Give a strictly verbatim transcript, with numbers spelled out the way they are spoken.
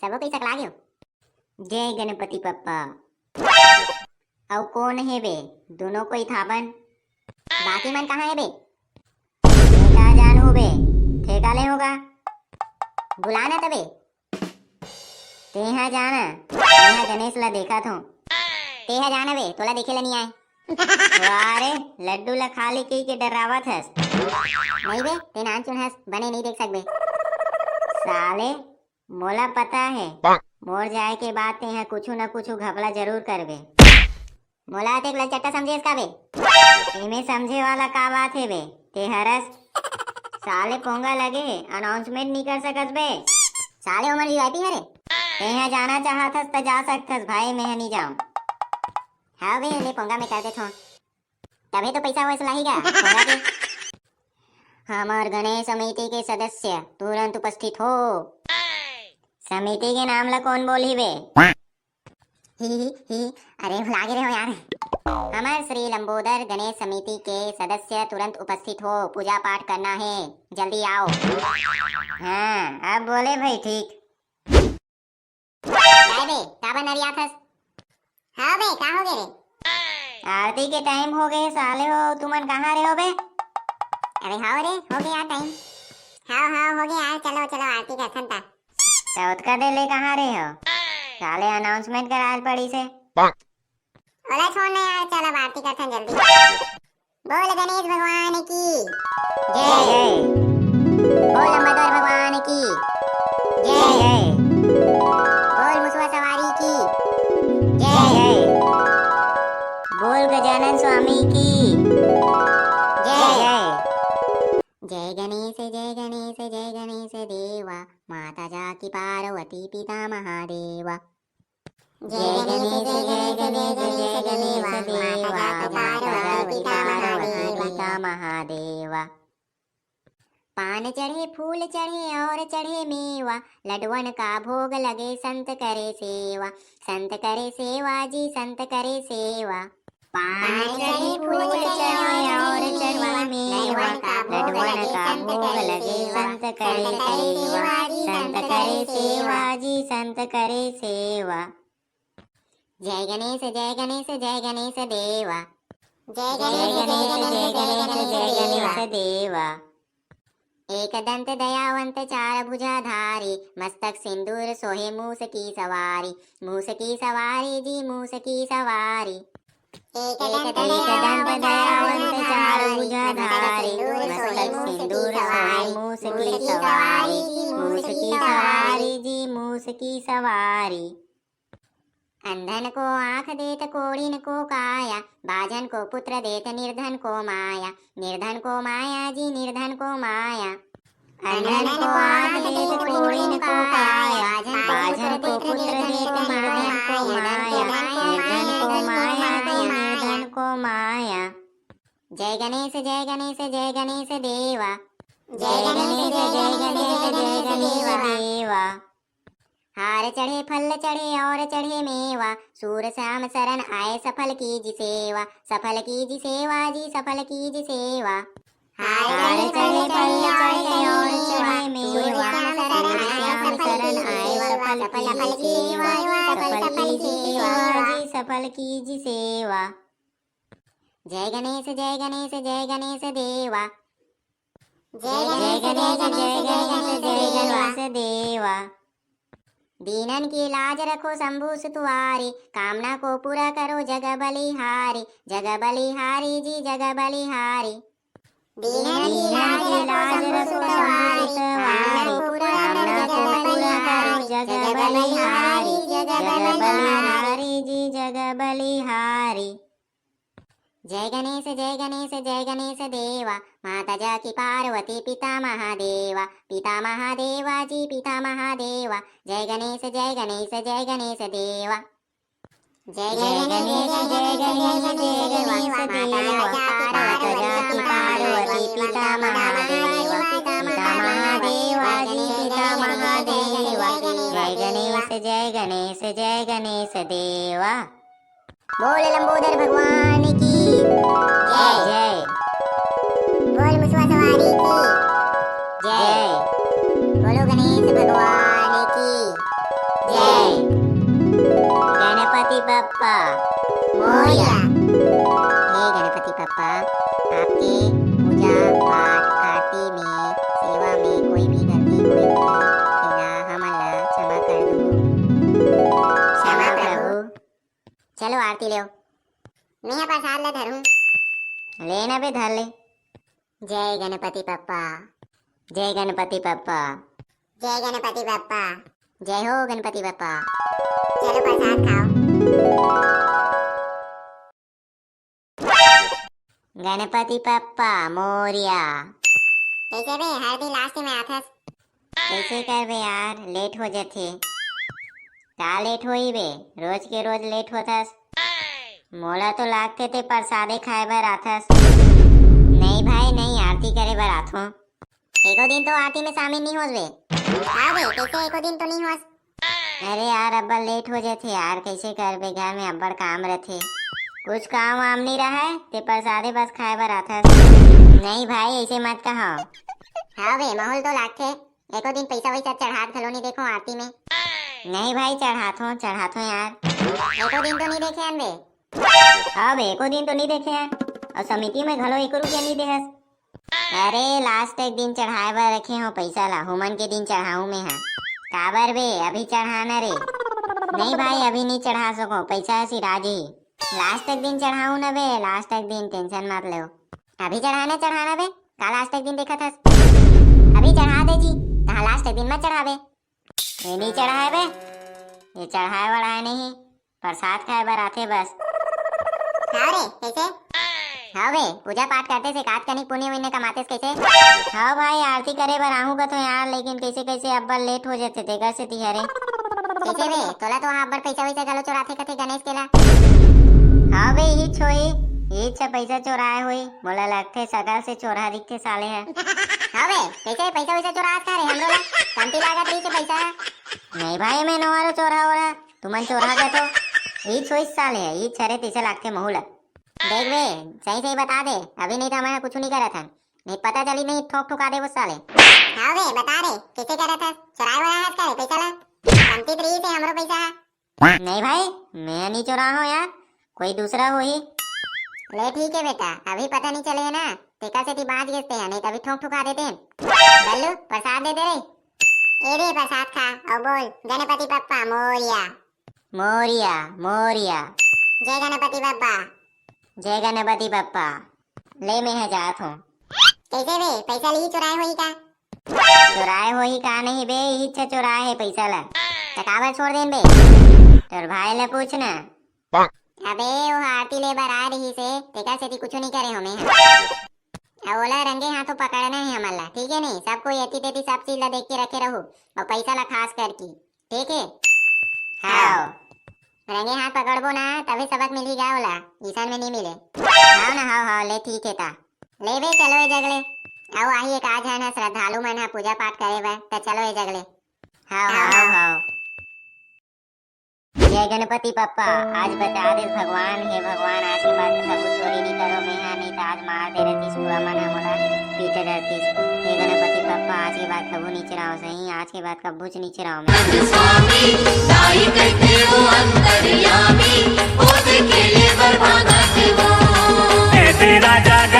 सबो कोई सकला गेव। जय गणपति बप्पा। अउ कोन हे बे? दूनों कोई थापन। बाकी मन कहाँ हे बे? ठेका जान हो बे, ठेका ले होगा। बुला ना तबे। तेहा जाना, तेहा गणेश ला देखा थो। तेहा जाना बे, तोला देखे ला नहीं आए। वाह रे, लड्डू ला खा ले कही के डरावत हस। नहीं बे, ते नानचुन हस, बने नहीं देख सकबे। साले, मोला पता हे, मोर जाए के बाद तेहा कुछु न कुछु घपला जरूर करबे। मोला अतेक ललचट्टा समझेस का बे? एमे समझे वाला का बात हे बे? ते हरस। साले पोंगा लगे हे, announcement नहीं कर सकस बे। साले ओमन V I P हरे। तेहा जाना चाहत हस त जा सकथस भाई, मैं नहीं जाऊं। हाँ बे, ले पोंगा में कर देथों। तभे तो पैसा वैसा लाही गा, पोंगा के। हमर गणेश समिति के सदस्य तुरंत उपस्थित हो। समिति के नाम ला कौन बोलही बे? ही, ही, ही, अरे भुला गे रहे हो यार। हमर श्री लंबोदर गणेश समिति के सदस्य तुरंत उपस्थित हो, पूजा पाठ करना है, जल्दी आओ। हाँ, अब बोले भाई ठीक। काय बे, काबर नरियाथस? हाँ बे, का हो गे रे? आरती के time हो गे साले हो, तुमन कहाँ रे हो बे? अरे हाँ रे, हो गे यार time। हाँ, हाँ, हो गे यार, चलो, चलो, आरती करथन ता। त ओतका देर ले कहाँ रे हो? साले announcement कराल पड़ी से। ओला छोड़ ना यार, चल अब आरती करथन जल्दी। बोल गणेश भगवान की जय। जय। बोल लंबोदर भगवान की जय। जय। बोल मुसवा सवारी की जय। जय। बोल गजानन स्वामी की जय। जय। जय गणेश, जय गणेश, जय गणेश देवा, माता जाकी पार्वती पिता महादेवा। जय गणेश, जय गणेश, जय गणेश देवा, माता जाकी पार्वती पिता महादेवा। पान चढ़े, फूल चढ़े और चढ़े मेवा, लडवन का भोग लगे, संत करे सेवा, संत करे सेवा जी, संत करे सेवा। पान चढ़े, फूल चढ़े और चढ़े मेवा, लडवन का भोग लगे, संत करे सेवा, संत करे सेवा जी, संत करे सेवा जी, संत करे सेवा। जय गणेश, जय गणेश, जय गणेश देवा। जय गणेश, जय गणेश, जय गणेश देवा। एक दंत दयावंत चार भुजाधारी, मस्तक सिंदूर सोहे मूस की सवारी, मूस की सवारी जी, मूस की सवारी। एक दंत दयावंत चार भुजाधारी, मस्तक सिंदूर सोहे मूस की सवारी, मूस की सवारी जी, मूस की सवारी जी, मूस की सवारी। अंधन को आँख देत, कोढ़िन को काया, बाझन को पुत्र देत, निर्धन को माया, निर्धन को माया जी, निर्धन को माया। अंधन को आँख देत, कोढ़िन को काया, बाझन को पुत्र देत, निर्धन को माया, निर्धन को माया जी, निर्धन को माया। जय गणेश, जय गणेश, जय गणेश देवा। जय गणेश, जय गणेश, जय गणेश देवा। हार चढ़े, फल चढ़े और चढ़े मेवा, सूर श्याम शरण आए, सफल कीजी सेवा, सफल कीजी सेवा जी, सफल कीजी सेवा। हार चढ़े, फल चढ़े और चढ़े मेवा, सूर श्याम शरण आए, सफल कीजी सेवा, सफल कीजी सेवा जी, सफल कीजी सेवा। जय गणेश, जय गणेश, जय गणेश देवा। जय गणेश, जय गणेश, जय गणेश देवा। दीनन की लाज रखो शंभु सुतवारी, कामना को पूरा करो जग बलिहारी, जग बलिहारी जी, जग बलिहारी। दीनन की लाज रखो शंभु सुतवारी, कामना को पूरा करो जग बलिहारी, जग बलिहारी जी, जग बलिहारी। जय गणेश, जय गणेश, जय गणेश देवा, माता जाकी पार्वती पिता महादेवा, पिता महादेवा जी, पिता महादेवा। जय गणेश, जय गणेश, जय गणेश देवा। जय गणेश, जय गणेश, जय गणेश देवा, माता जाकी पार्वती पिता महादेवा, पिता महादेवा जी, पिता महादेवा। जय गणेश, जय गणेश, जय गणेश देवा। बोल लंबोदर भगवान की जय। जय। बोल मुसवा सवारी की जय। बोलो गणेश भगवान की। पप्पा मोरया। हे गणपति पप्पा, आपके पूजा पाठ, आरती में, सेवा में कोई भी गलती हुई होही, तेला हमन ला क्षमा कर दू। क्षमा प्रभु। चलो आरती लेव। मेंहा प्रसाद ला धरूं। ले ना बे, धर ले। जय गणपति पप्पा। जय गणपति पप्पा। जय गणपति पप्पा। जय हो गणपति पप्पा। चलो प्रसाद खाओ। गणपति पप्पा मोरया। कैसे बे, हर दिन लास्ट में आथस? कैसे करबे यार, लेट हो जथे। का लेट होही बे, रोज के रोज लेट होथस। मोला तो लागथे ते प्रसादे खाए बर आथस। नहीं भाई नहीं, आरती करे बर आथों। एको दिन तो आरती में शामिल नहीं होस बे। हाँ बे, कैसे एको दिन तो नहीं होस? अरे यार, अब्बड़ लेट हो जथे यार, कैसे करबे, घर में अब्बड़ काम रथे। कुछ काम वाम नहीं रहय, ते प्रसादे बस खाए बर आथस। नहीं भाई, ऐसे मत कहो। हाँ बे, माहौल तो लागथे। एको दिन पैसा वैसा चढ़ात घलो नहीं देखो आरती में। नहीं भाई, चढ़ाथों, चढ़ाथों यार। एको दिन तो नहीं देखे हन बे। हाँ बे, एको दिन तो नहीं देखे हन। और समिति में घलो एक रुपया नहीं देहस। अरे, लास्ट एक दिन चढ़ाए बर रखे हो पैसा ला, हुमन के दिन चढ़ाऊं मैं हा। काबर बे, अभी चढ़ाना रे। नहीं भाई, अभी नहीं चढ़ा सको, पैसा ह सिराज ही। लास्ट एक दिन चढ़ाऊं ना बे, लास्ट एक दिन, टेंशन मत लेव। अभी चढ़ाना, चढ़ाना बे, का लास्ट एक दिन देखत हस? अभी चढ़ा दे जी, तहा लास्ट एक दिन मत चढ़ाबे। ये नहीं चढ़ाए बे, ये चढ़ाए वढ़ाए नहीं, प्रसाद खाए बर आथे बस। हाँ रे, कैसे? हाँ बे, पूजा पाठ करते से कात कनिक पुण्य विण्य कमाते से कैसे? हाँ भाई, आरती करे बर आहूँ कथो यार, लेकिन कैसे कैसे अब्बड़ लेट हो जथे, तेकर सेती हरे। कैसे बे, तोला तो वहाँ अब्बड़ पैसा वैसा घलो चोराथे कथे गणेश के ला। हाँ बे, इही छोही, इही छ पैसा चोराए होही, मोला लगथे सकल से चोरहा दिखथे साले ह। हाँ बे, कैसे पैसा वैसा चोरात का रे हमरो ला? कमती लागत रही से पैसा ह। नहीं भाई, मैं नवारो चोरहा ओरहा, तुमन चोरहा कथो। इही छोही साले ह, इही छरे तैसे लागथे महू ला। देख बे, सही सही बता दे, अभी नहीं तो मैं कुछ नहीं करत हन। नहीं पता चली नहीं ठोक ठुका दे वो साले। हाँ बे, बता रे, कैसे करत हस? चोराए वाला हस का रे पैसा ला? कमती रही से हमरो पैसा ह। नहीं भाई, मैं नहीं चोरा हूँ यार, कोई दूसरा होही। ले ठीक है बेटा, अभी पता नहीं चले है ना, तेकर सेती बांच गेस ते ह, नहीं तो अभी ठोक ठुका देते हैं। बल्लू, प्रसाद दे दे रे। ए रे प्रसाद खा, और बोल, गणपति बप्पा मोरिया। मोरिया, मोरिया। जय गणपति बप्पा। जय गणपति बप्पा। ले मैं ह जात हूँ। कैसे बे, पैसा ली चुराए होही का? चोराए होही का नहीं बे, इही छ चोराए हे पैसा ला। त काबर छोड़ देन बे? तोर भाई ला पूछ ना। अबे, वो आरती ले बर आए रही से, तेकर सेती कुछ नहीं करे हो मैं ह। अब ओला रंगे हाथों पकड़ना है हमन ला, ठीक है नहीं? सब कोई एती तेती सब चीज ला देख के रखे रहू, और पैसा ला खास करके, ठीक है? हाँ। रंगे हाथ पकड़बो ना, तभी सबक मिली गा ओला, ईशान में नहीं मिले। हाँ ना, हाँ, हाँ, ले ठीक है ता। ले बे, चलो ए जगले। आओ, आही एक आज है ना, श्रद्धालु मन ह पूजा पाठ करे बर, त चलो ए जगले। हाँ, हाँ, हाँ, हाँ। जय गणपति बप्पा, आज बचा दे भगवान, हे भगवान, आज के बाद कभू चोरी नहीं करो मैं हा, नहीं तो आज मार दे रहतीस, बुआ मन ह मोला पीटे रहतीस। हे गणपति बप्पा, आज के बाद कभू नहीं चुराओ सही, आज के बाद कभू च नहीं चुराओ मैं। स्वामी दाई कहिथे वो अंतर्यामी, ओदे के ले बर भागत वो। ए तेरा जागा